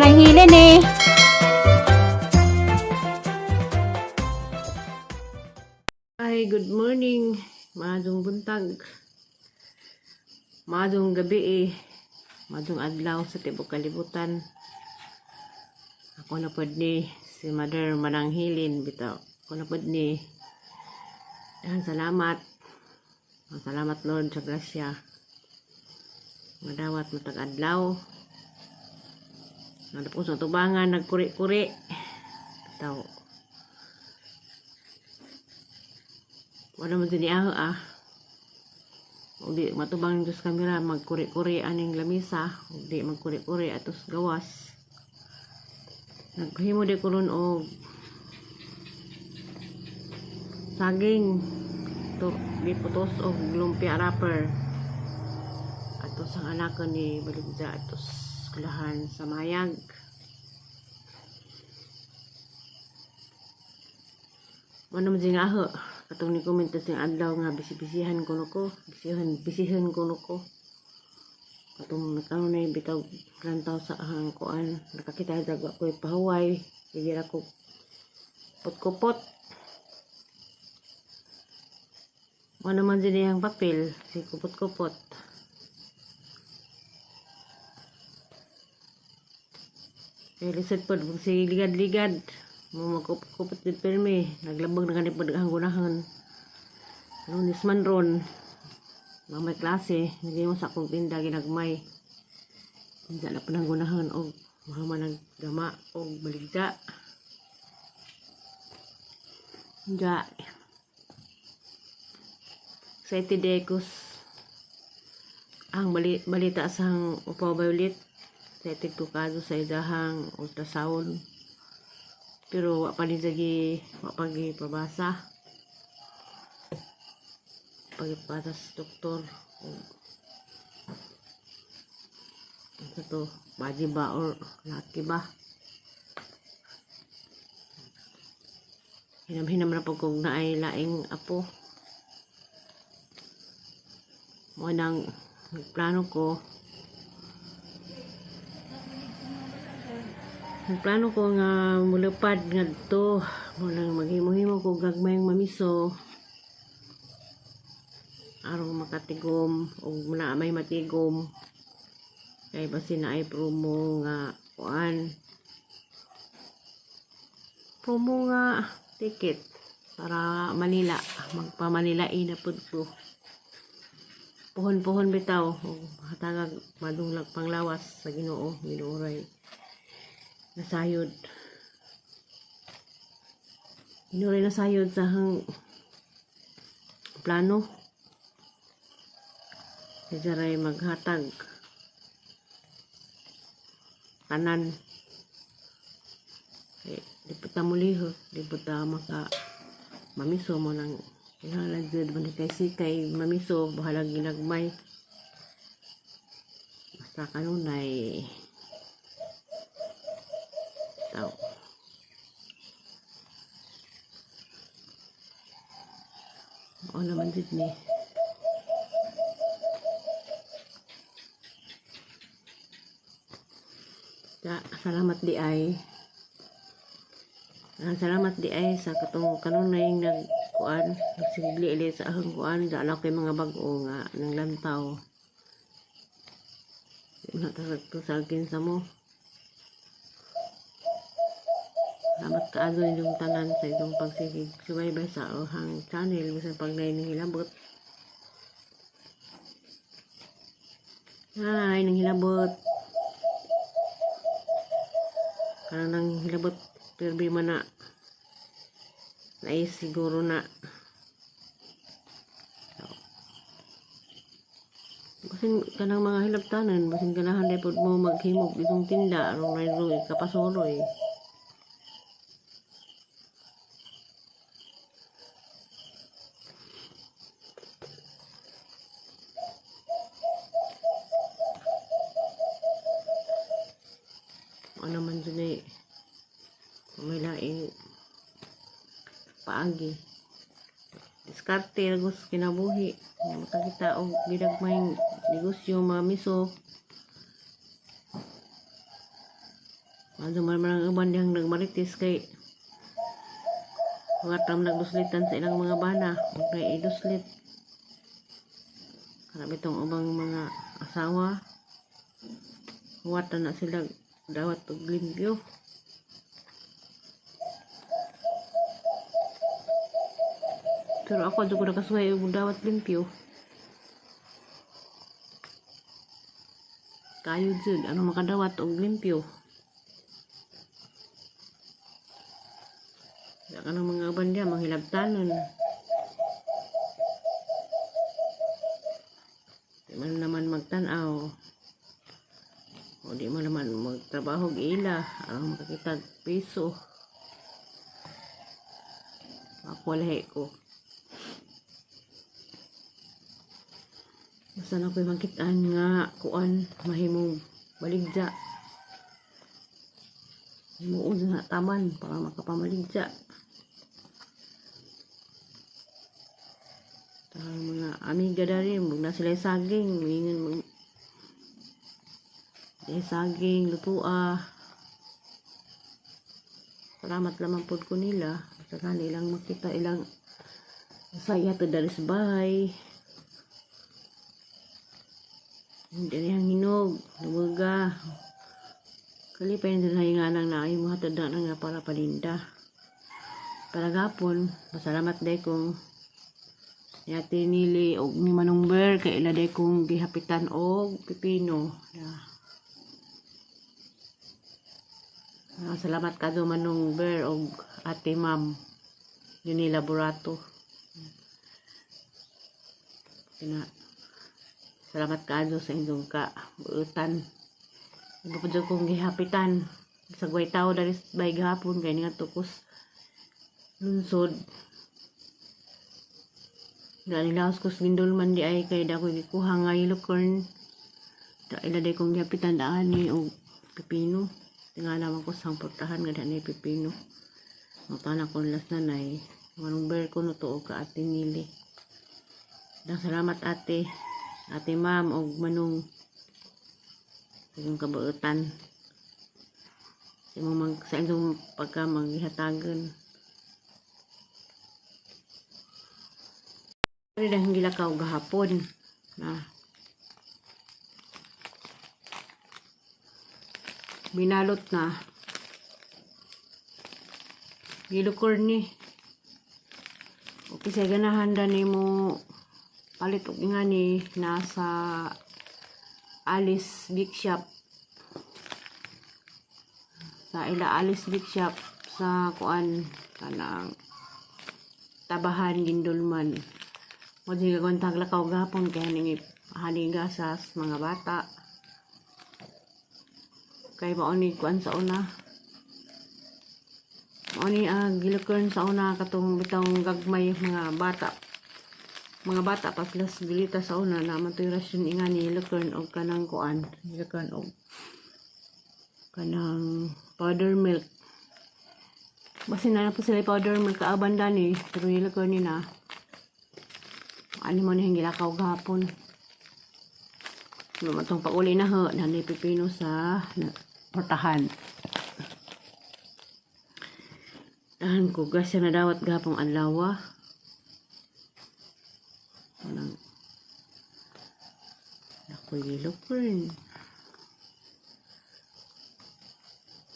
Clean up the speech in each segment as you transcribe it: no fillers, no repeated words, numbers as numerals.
Mananghilin eh. Ay, good morning. Maadong buntag. Maadong gabi eh. Maadong adlaw sa tibok kalibutan. Ako na pod ni si Mother Mananghilin bitaw. Ako na pod ni. Dahan salamat. Salamat Lord sa grasya. Madawat matag adlaw. Nadapos sa tubangan nagkuri-kuri. Bitaw. Wala man din ah ah. Ug di matubang Diyos kamera magkuri-kuri aning lamisa, ug di magkuri-kuri atos gawas. Naghimo di ko ron og saging to giputos og lumpia wrapper. Atos ang anak ko ni baligja atos eskwelahan sa Mayag. Mano man nga aho. Katong ni komento sing adlaw nga bisi-bisihan kuno ko, bisihan bisihan kuno ko. Katong nakanunay bitaw lantaw sa ahang kuan, nakakita sa ko pahuway, sige ra ko kupot-kupot. Mano man din iyang papel, si kupot-kupot. Kay lisod pod si ligad-ligad. Mo magkupot-kupot din pirmi, naglabag na gani pod ang gunahan. Lunes man ron, mga may klase, hindi mo sa akong tinda ginagmay. Hindi na pa gunahan og mga managgama og baligya. Nga. Excited eh ko ang balita sa upaw violet. Excited ko kaso sa idahang ultrasound. Pero wa pa ni jagi, wa pa gi pabasa. Pagipata sa doktor. Ano to? Baji ba or laki ba? Hinam-hinam na pag kung naay laing apo. Mo nang nagplano ko. Nagplano ko nga mulupad ngadto. Mo nang maghimo-himo ko gagmayng mamiso. Aron makatigom og na may matigom. Kay basin na ay promo nga kuan. Promo nga ticket para Manila, magpa Manila na pud ko. Puhon-puhon bitaw og hatagag madunglag panglawas sa Ginoo, Ginoo ray nasayod. Ginoo ray nasayod sa hang plano. Siya ray maghatag tanan. Eh, di pa ta mulihok, di pa ta maka mamiso mo nang kinahanglan jud man kay sikay mamiso bahalag ginagmay. Basta kanunay tao. Mao naman jud ni. Ya, salamat di ay. Ah, salamat di ay sa katong kanunay nagkuan, nagsigli ili sa ahang kuan, daan ako yung mga bag-o nga nang lantaw. Di na tasag sa mo. Salamat kaado inyong tanan sa inyong pagsigig subaybay sa ahang channel bisan pag ng hilabot. Ay, nang hilabot. Kanang nang hilabot pirbi man na nais siguro na. Basin kanang mga hilabtanan, basin ganahan day pod mo maghimog itong tinda aron mayroong ikapasuroy. Ano man dun eh, may laing paagi. Diskarte ragos kinabuhi. Nga makakita og gidagmayng negosyo mga miso. Ano man man ang uban dihang nagmarites kay mga tam nagduslitan sa ilang mga bana ug nay iduslit. Kana bitong ubang mga asawa, huwatan na sila dawat og limpyo. Pero ako jud ko nakasuhay og dawat limpyo. Kayo jud ano makadawat og limpyo. Wala ka ng mga uban diya, manghilabtanon. Di man naman magtan-aw. O di mo naman magtrabaho og ila aron makakitag piso. Ako lahi ko. Basta na ko'y makitaan nga kuan mahimong baligya. Himuon na taman para makapamaligya. Ang mga amiga dari, mug na sila saging, mingon mag eh, saging, lutua. Salamat lamang pod ko nila. Sa ilang makita ilang saya to dari sa bahay. Hindi ang hinog, lumuga. Kalipay na din nga nang naay mo hatad na nga para paninda. Para gapon, pasalamat day kung ni Ate Nili og ni Manong Ber kay ila day kong gihapitan og pipino. Yeah. Salamat kado Manong Ber og Ate Ma'am Yunila Burato. Kina salamat kado sa inyong ka buutan. Iba pa dyan kong gihapitan. Sa guway tao dari bay gahapon kay nga tukos lungsod. Dali laos ko sa gindulman di ay kay dako gikuha nga yellow corn. Da ila day kong gihapitan daan ni og pipino. Tingala man ko sa portahan nga daan ni pipino. Mutana ko las nanay. Manong ber ko no tuo ka Ate Nili. Dang salamat ate. Ate ma'am og manong sa inyong kabuutan. Sa imong mag, sa inyong pagka maghihatagan. Ari dahil gilakaw gahapon na binalot na gilukor ni. Okay, sa ganahan da nimo palit og nga ni nasa Alice Big Shop, sa ila Alice Big Shop sa kuan kanang Tabahan, Gindulman. Mo di gagawin taglakaw gahapon kay haning haniga sa mga bata. Kay mao ni kuan sa una. Mao ni ang gilukon sa una katong bitong gagmay mga bata. Mga bata pa sila sa bilita sa una na man to'y rasyon inga ni gilukon og kanang kuan, gilukon og kanang powder milk. Basin na po sila powder milk kaaban dani, pero gilukon ni na. Ano mo na yung gilakaw gahapon. Ano man tong pauli na ho, nanay pipino sa portahan. Tahan ko, grasya na dawat gahapong adlaw. Anang ako'y gilupin.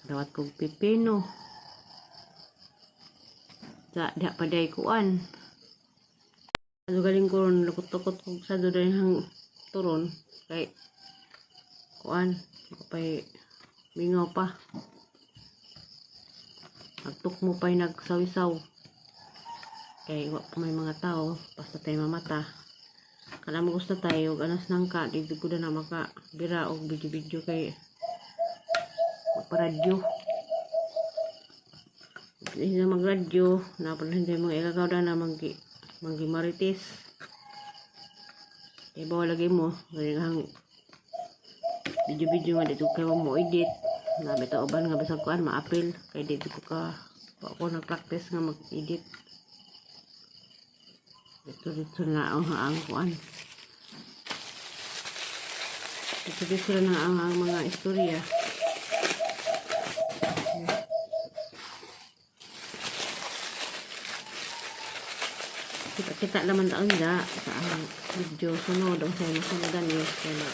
Dawat kong pipino. Sa diha pa day kuan. Ano galing ko ron, lukot-lukot ko sa doon hang turon. Kay kuan, pa'y mingaw pa. Nagtukmo pa'y nagsawisaw. Kay wa pa may mga tao, basta tayo mamata. Kana mo gusto tayo, og anas nang ka, dito ko na maka bira og video-video kay magparadyo. Hindi na magradyo, napansin tayo mga ilagaw na manggi manggi marites. Kay bawal lagi mo, galing ang video-video nga dito kayo mo edit. Na bitaw uban nga bisag kuan maapil kay dito ko ka wa ko nag-practice nga mag-edit. Dito dito na ang kuan. Dito dito na ang mga istorya. Kita naman taon da sa ang video sunod ang sa masundan eh. Kaya na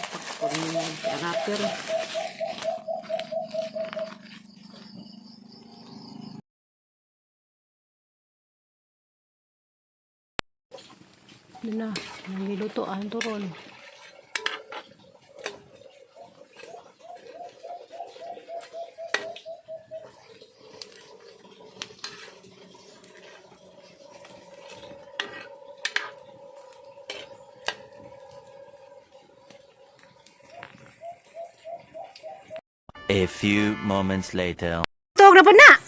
pakpag mo rapper. Yun na, nangiluto ang turon. A few moments later. Tog na pa na!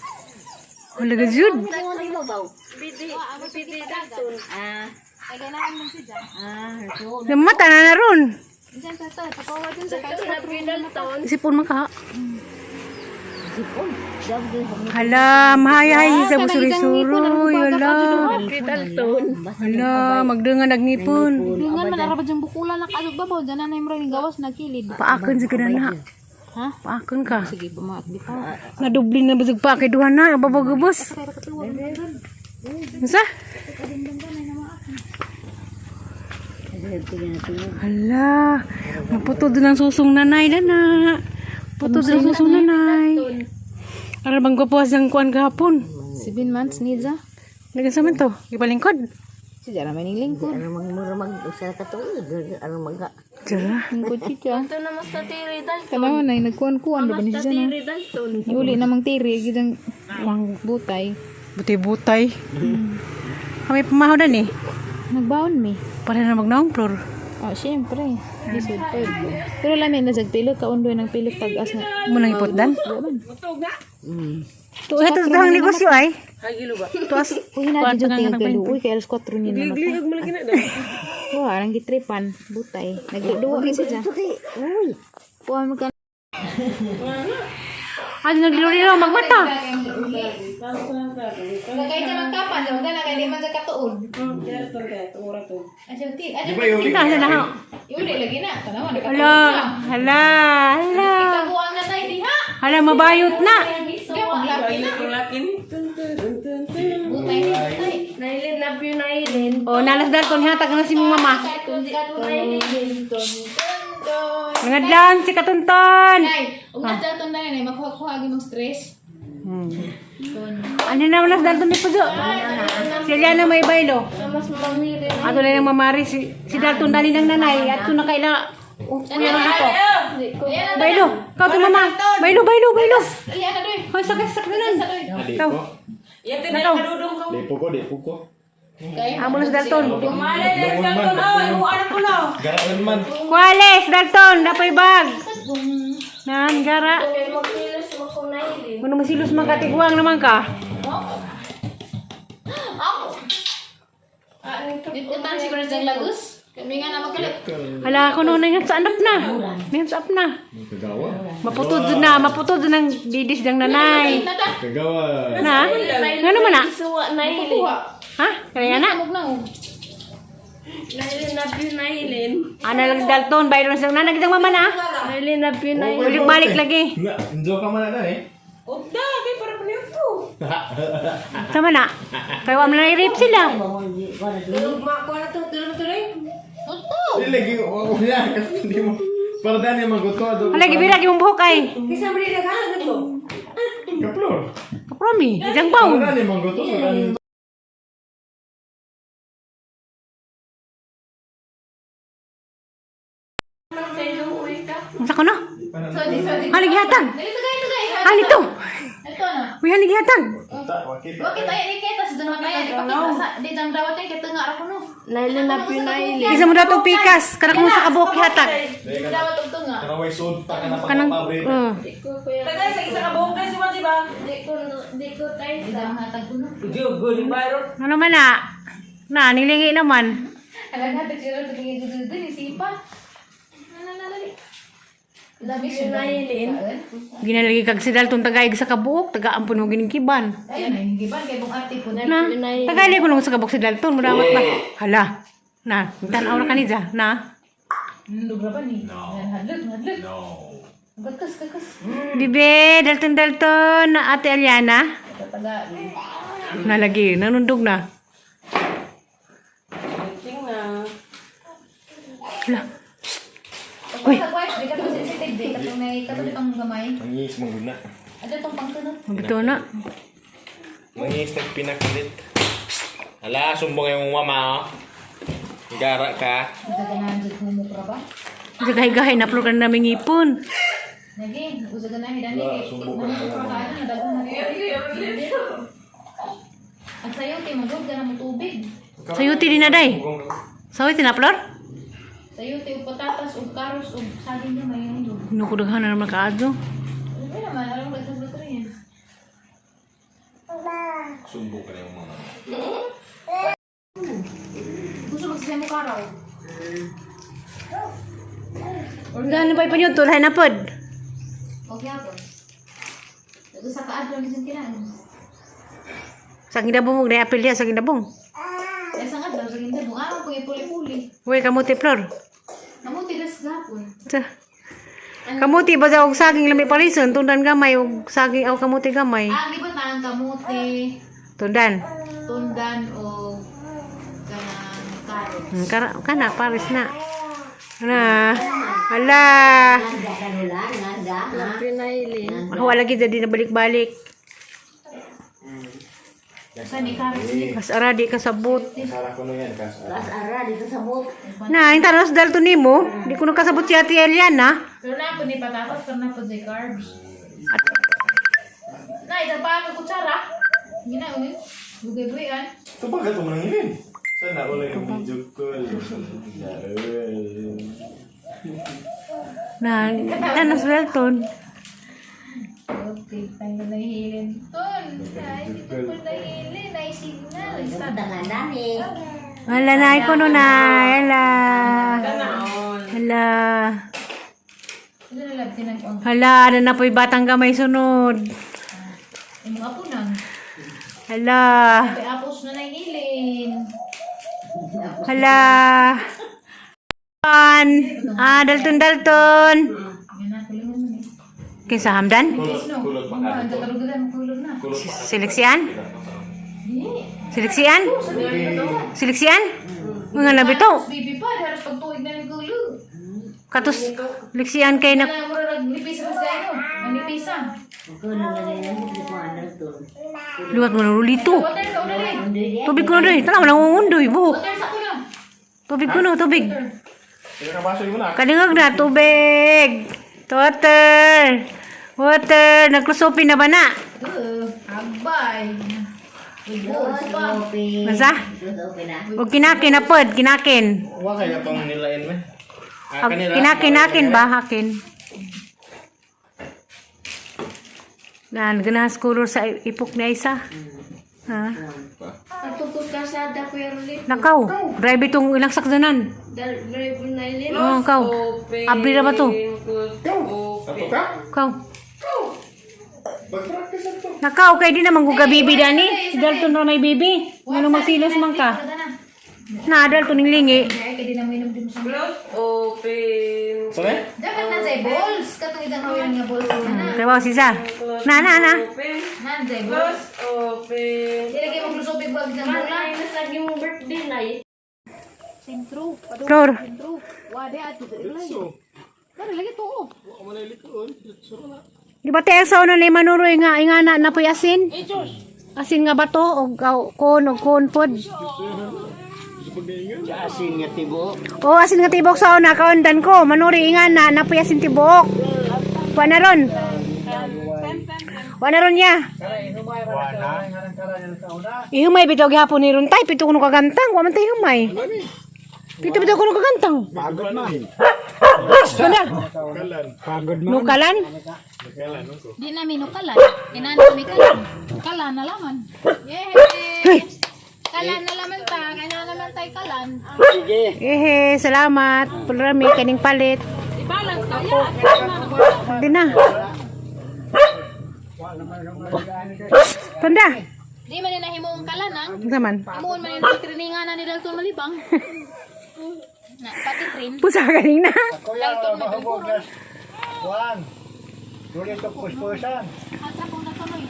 Wala ka jud. Namata na na ron. Sipon man ka. Hala, mahayahay sa busuri-suroy. Hala. Hala, magdungan nagnipon. Dungan man arabad yung bukulan na kalog babaw dyan na yung maraming gawas nagkilid. Paakon sa na. Ha? Paakon ka. Sige, bumaat di pa. Nadubli na basag pa kay duha na, babagubos. Unsa? Hala, maputod na ang susong nanay na na. Putod na ang susong nanay. Ara bang gwapo ang kuan gahapon. 7 months niza. Nagasa man to, gipalingkod. Siya naman yung lingkod. Tara. Lingkod siya. Ito na mas natiri dalton. Kalawa na, nagkuhan-kuhan na ba ni siya na? Yuli namang tiri, gidang butay. Butay-butay. Kami pamahodan eh. Nagbaon mi. Para na magnaong floor. Oh, siyempre. Lisod pa. Pero lamin na sa pilot, kaundoy ng pilot tag-as na. Munang ipotdan. Wa man. Tuh, ito sa ang negosyo ay. Tuas. Uy, hinati dyan tingin kay Uy, kay alas 4 niya naman. Wah, arang gitripan. Butay. Nagduwa kasi siya. Uy. Kuha mo ka. Ano naglilo-lilo magmata. Kaya ka magkapan, di ba kaya di man sa katuod. Asyo ti, asyo Kita sa na. Yuli lagi na. Tanawa na. Hala, hala, hala. Taguan na tayo diha. Hala, mabayot na. Paglaki na. Butay ni butay. O, nalas dalton hatag na si mong mama. Nangadlan si Katunton. Nay, ug na dalton na nay makuha-kuha gi mong stress. Ano na malas dalton ni Puzo? Si Eliana may baylo. Ato na yung mamari si Dalton dali ng nanay at na kaila. Oh, kuya lang ako. Baylo, kau tu mama. Baylo, baylo, baylo. Iya na doy. Hoy, sakit sakit na. Kau. Nakaw. Di po ko, di po ko. Amo na si Dalton. Garaon man. Kuales, Dalton, dapoy bag. Nan, gara. Kuno masilos man katiguang naman ka. Dito siguro sa Lagos. Kami nga na magkalit. Hala, kuno na yung sa anak na. Ngayon sa up na. Kagawa. Maputod na, maputod ng didis diyang nanay. Nata. Kagawa. Na? Nga naman na? Kuha. Ha? Kaya na? Amog na oh. Ana lang si Dalton, bayro na siyang nanay, isang mama na. Ulit balik lagi. Na, enjoy ka man na eh. Sama na. Kaya wala na i-rape sila. Uto. Di lagi wala kasi hindi mo. Para dani maguto do. Hala, gibira, gimong buhok ay. Kaplor. Kapromi, isang baw. Para dani maguto so dani. Unsa ko no? Sorry, sorry. Halig hatag. Dali tagay tagay. Hali to. Ito na. Uy, halig hatag. Wakita. Bakit ay ni kita sa dang kaya ipakita sa di dang dawat ay katunga ra kuno. Isa mo daw pikas. Kanak mo sa kabuhok hatag. Dawat og tunga. Kanang way sud ta kana Kanang, pang Di dang hatag kuno. Ano man na? Na, nilingi naman. Alam natin sila tingin dito ni sipa. Na na na. Labi siya. Ginalagi kag si Dalton tagaig sa kabuok, taga-ampon mo giningkiban. Ayun ay giban kay bung ate po. Na, tagali ko nung sa kabuok si Dalton, mudawat ba? Hala. Na, tanaw na kanija, na. Nundog ra ba ni? Hadlok, hadlok. No. Gakas, gakas. Bibe, Dalton Dalton, na Ate Aliana. Tataga. Nalagi, nanundog na. Hala. Uy. Sa wife, di ka to sensitive, di ka to may kato ditong gamay. Mangis mangguna. Ato tong pangtunod. Bito na. Mangis nagpinakulit. Ala, sumbong yung mama oh. Gara ka. Usaganahan jud humok ra ba? Gagay-gay na ka na namin ngipon. Nagi, usaganahan dani kay. Namukra ka na daghan na. At sayo kay magod ka na mo tubig. Sayuti din na day. Sayuti na, Flor? Sayo kay og patatas ug karos ug saging gamay ang dug. Nukudaghan na naman kaadto. Ano ba naman alam ko sa nutrient. Sumbong ka na yung mama. Gusto magsasay mo karaw. Gaano pa ipanyo? Tulay na pod. Okay ako. Ito sa kaadlaw ni kinain. Sa gindabong mo, apel diya sa gindabong. Ay sa adlaw sa gindabong araw pag ipuli-puli. Uy, kamuti, Flor. Namuti das gapon. Sa. Kamuti ba daw og saging lami palison, tundan gamay og saging aw kamuti gamay. Ah, di ba tanang kamote, Tundan. tundan o kanang carrots. Kara, kana pares na. Na. Ala. Wala lagi jadi na balik-balik. Sa ni carrots ni. Kas aradi kasabot. Kasara ko na yan, kasara. Na, yung taros dal to nimo. Di ko nakasabot si Ate Eliana. Pero na po ni patatas, pero na po si carbs. Na, isa pa ang kutsara. Gina, uy. Bugay-buyan. Ito ba gato mo nang ilin? Sana wala yung video call. Na, tanos Dalton. Okay, tayo nahihilin. Ton, ay, hindi ko nahihilin. Ay, signal. Isa. Ala na, ikaw no na. Ala. Ala. Ito na lang, tinag-on. Hala, ano na po'y batang gamay sunod. Yung mga punang. Hala. May apos na nahihilin. Hala. An. Ah, Dalton, Dalton. Yan na, kulingan mo ni. Kinsa Hamdan? Kulot, kulot pa ka Ang dito. katalugan, kulog na. Kulot pa ka. Seleksian? Di. Seleksian? Seleksian? Mga nabito. Baby pa, halos pagtuig na ng kulog. Katos leksian kay na Kaya mura nagnipis sa ano? Nanipisa. liwat mo na rulito. Water sa una rin. Tubig ko na doy. Tanaw nangungundoy buhok. Water sa una. Tubig ko na, tubig. Ikabaso mo na. Kalingag na, tubig. Water. Water. Nagkusopin na ba na? Agbay. Balls pa. Masa? O kinakin na pod, kinakin. Wa kaya tong nilain me. Ah, Ag- kanila. Kinakin, akin ba? Akin. Nan, ganahas color sa ipok na isa. Ha? Pagtugtog kasada ko yung ulit. Nakaw. Drive itong ilang sakdanan. Drive na ilin. Oo, kaw. Abri na ba to? Ato ka? Kaw. Pag-practice ato. Nakaw, kay di naman ko gabibi dani. Si Dalton na may bibi. Ngano masilos man ka. Na, Dalton ning lingi. Ay, kaya di na mo inom din sa Sorry? Dapat na sa balls. Katong isang kawiran nga balls na na. Kaya wow, sisa. Na, na, na. Nanday balls. Di lagi mo glusopig wag isang bola. Ay, nasagi mo birthday na eh. Sentro. Flor. Sentro. Wade at ilay. Pero lagi tuo. Di ba tayo sa una ni Manuroy nga, nga na, na po'y asin? Asin nga ba to? O kon, o kon pod? Asin nga tibuok. O asin nga tibok sa una, kaundan ko. Manuri nga na, na po'y asin tibok. Wa na ron. Wa na ron niya. Ihumay bitaw gihapon ni ron tay, pito kuno kagantang, wa man tay humay. Pito bitaw kuno kagantang. Pagod man. Ganda. Kalan. Pagod man. Nukalan? Kalan ko. Di namin ukalan. Inaan kami kalan. Kalan na laman. Yay! Kalan na laman ta. Kaya naman tayo kalan. Sige. Ehe, salamat. Pulrami kaning palit. Hindi na. Tanda. Di man na himuong kalan ang. Ano man? Himuon man na triningan na ni Dalton Malibang. Na, pati train. Pusa galing na. Dalton may Juan. Tuloy ito puspusan. At sa kong natuloy.